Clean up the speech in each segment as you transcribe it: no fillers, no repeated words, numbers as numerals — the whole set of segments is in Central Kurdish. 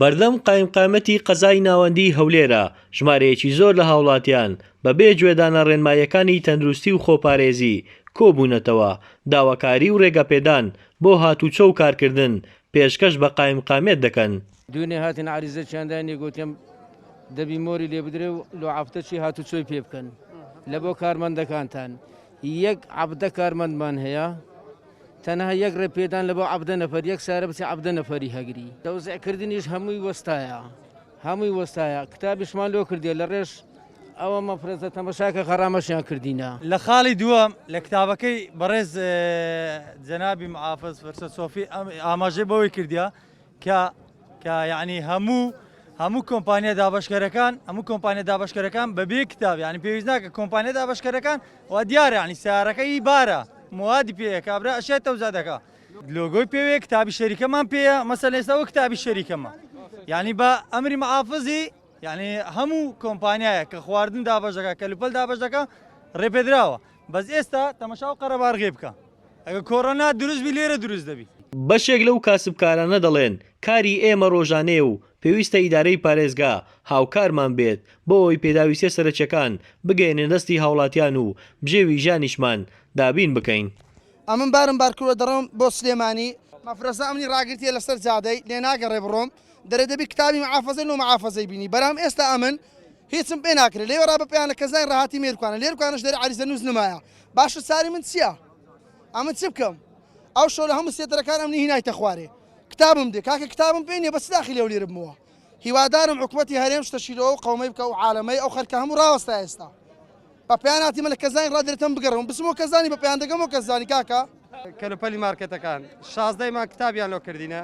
بەردەم قایمقامەتی قەزای ناوەندیی هەولێرە، ژمارەیەکی زۆر لە هاوڵاتیان بەبێ گوێدانە ڕێنماییەکانی تەندروستی و خۆپارێزی کۆبوونەتەوە، داواکاری و ڕێگەپێدان بۆ هاتوچۆ و کارکردن پێشکەش بە قایمقامیەت دەکەن. دوێنێ هاتن عەریزەکیان داینێ گۆتیان دەبی مۆری لێ بدرێ و لۆ عەفتەکی هاتوچۆی پێ بکەن لە بۆ کارمەندەکانتان یەک عەبدە کارمەندمان هەیە تەنها یەک ڕێ پێدان لە بۆ عەبدە نەفەر یەک سارە بچێ عەبدە نەفەری هەگری تەوزیع کردنیش هەمووی وەستایە هەمووی وەستایە کتابیشمان لۆ کردیە لە ڕێش ئەوە مەفرەزە تەمەشاکە غەرامەشیان کردینە. لە خاڵی دووەم لە کتابەکەی بەڕێز جەنابی محافز فرسەت سۆفی ئاماژەی بەوەی کردیە کە کە یعنی هەموو هەموو کۆمپانیا دابەشکەرەکان هەموو کۆمپانیا دابەشکەرەکان بەبێ کتاب یعنی پێویست ناکە کۆمپانیا دابەشکەرەکان و دیارە یعنی سیارەکە ئی بارە موادی پێیە کابرا ئەشیای تەوزا دەکا لۆگۆی پێوێ کتابی شەریکەمان پێیە مەسەلەن ئێستا ئەوە کتابی شەریکەمە یعنی بە ئەمری محافزی یعنی هەموو کۆمپانیایە کە خواردن دابەش دەکات کەلوپەل دابەش دەکات ڕێپێدراوە بەس ئێستا تەمەشا و قەرەبارغێ بکە ئەگە کۆرۆنا دروست بی لێرە دروست دەبی. بەشێک لەو کاسبکارانە دەڵێن، کاری ئێمە ڕۆژانەیە و پێویستە ئیدارەی پارێزگا هاوکارمان بێت بۆ ئەوەی پێداویستیە سەرەکیەکان بگەیەنە دەستی هاوڵاتیان و بژێوی ژیانیشمان دابین بکەین. ئەمن بارم بارکردوە دەڕۆم بۆ سلێمانی. مەفرەزە ئەمنی ڕاگرتیە لەسەر جادەی لێ ناگەڕێ بڕۆم دەرێ دەبی کتابی معافەزەی لۆ معافەزەی بینی بەرام ئێستا ئەمن هیچم پێ ناکرێ لێوە ڕا بە پێیانە کەزای ڕاهاتی مێرکوانە لێرکوانەش دەرێ عەریزە نووس نمایە باشە چاری من چییە ئەمن چ بکەم ئەو شەو لە هەموو سێتەرەکان ئەمنی هینایتە خوارێ کتابم دێ کاکە کتابم پێ نییە بەس داخی لێو لێرە بمەوە هیوادارم حکومەتی هەرێم شتە شیرەوە و قەومەی بکە و عالەمەی ئەو خەرکە هەموو ڕاوەستا ئێستا بە پێیان هاتیمە لە کەزانی ڕادرێتم بگەڕم بچمەوە کەزانی بە پێیان دەگەمەوە کەزانی کاکە. کەلوپەلی مارکێتەکان شازدەی مانگ کتابیان لۆ کردینە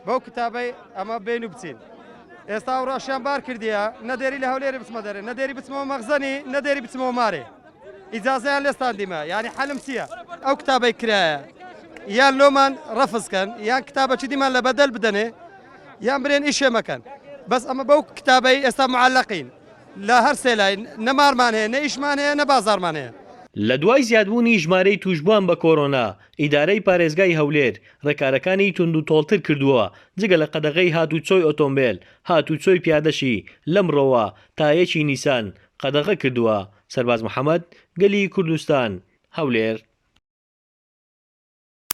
بەو کتابەی ئەمە بین و بچین ئێستا ئەو ڕەشیان بار کردیە نەدێری لە هەولێری بچمە دەرێ نەدێری بچمەوە مەخزەنی نەدێری بچمەوە مارێ ئیجازەیان لێستاندیمە یعنی حەلم چییە ئەو کتابەی کرایە یان لۆمان ڕەفز کەن یان کتابەکی دیمان لە بەدەل بدەنێ یان برێن ئیشێ مەکەن بەس ئەمە بەو کتابەی ئێستا معلقین لە هەر سێ لای نە مارمان هەیە نە ئیشمان هەیە نە بازاڕمان هەیە. لە دوای زیادبوونی ژمارەی تووشبووان بە کۆرۆنا، ئیدارەی پارێزگای هەولێر ڕێکارەکانی توندوتۆڵتر کردووە، جگە لە قەدەغەی هاتووچۆی ئۆتۆمبێل، هاتووچۆی پیادەشی لەمڕۆوە تا یەکی نیسان قەدەغە کردووە. سەرباز محەمەد، گەلی کوردستان، هەولێر.